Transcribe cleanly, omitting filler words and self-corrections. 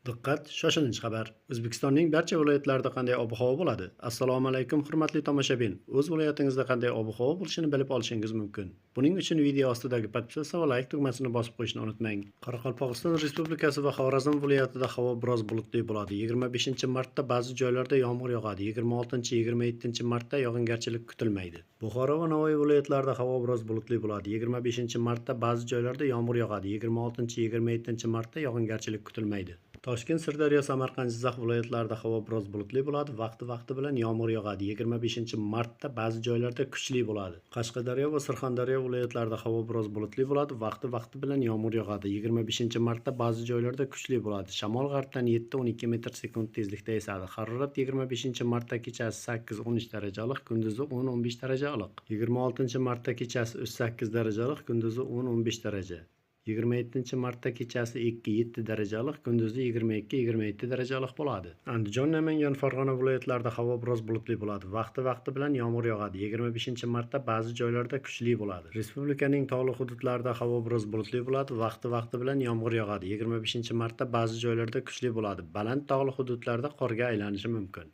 Diqqat, shoshilinch xabar! O'zbekistonning barcha viloyatlarida qanday ob-havo bo'ladi? Assalomu alaykum, hurmatli tomoshabin. O'z viloyatingizda qanday ob-havo bo'lishini bilib olishingiz mumkin. Buning uchun video ostidagi "Подписаться" va "Лайк" tugmasini bosib qo'yishni unutmang. Qoraqalpog'iston Respublikasi va Xorazm viloyatida havo biroz bulutli bo'ladi. 25-martda ba'zi joylarda yomg'ir yog'adi. 26-27-martda yog'ingarchilik kutilmaydi. Buxoro va Navoiy viloyatlarida havo biroz bulutli bo'ladi. 25-martda ba'zi joylarda yomg'ir yog'adi. 26-27-martda yog'ingarchilik kutilmaydi. Toshkent, Sirdaryo, Samarqand, Jizzax viloyatlarida havo biroz bulutli bo'ladi. Vaqti-vaqti bilan yomg'ir yog'adi. 25-martda ba'zi joylarda kuchli bo'ladi. Qashqadaryo va Surxondaryo viloyatlarida havo biroz bulutli bo'ladi. Vaqti-vaqti bilan yomg'ir yog'adi. 25-martda ba'zi joylarda kuchli bo'ladi. Shamol g'arbdan 7-12 metr sekund tezlikda esadi. Harorat 25-martda kechasi 8-13 daraja iliq, kunduzi 10-15 daraja iliq. 26-martda kechasi 3-8 daraja iliq, kunduzi 10-15 daraja. 27-martda kechasi 2-7 daraja iliq, kunduzi 22-27 daraja iliq bo'ladi. Andijon, Namangan, Farg'ona viloyatlarida havo biroz bulutli bo'ladi. Vaqti-vaqti bilan yomg'ir yog'adi. 25-martda ba'zi joylarda kuchli bo'ladi. Respublikaning tog'li hududlarida havo biroz bulutli bo'ladi. Vaqti-vaqti bilan yomg'ir yog'adi. 25-martda ba'zi joylarda kuchli bo'ladi. Baland tog'li hududlarda qorga aylanishi mumkin.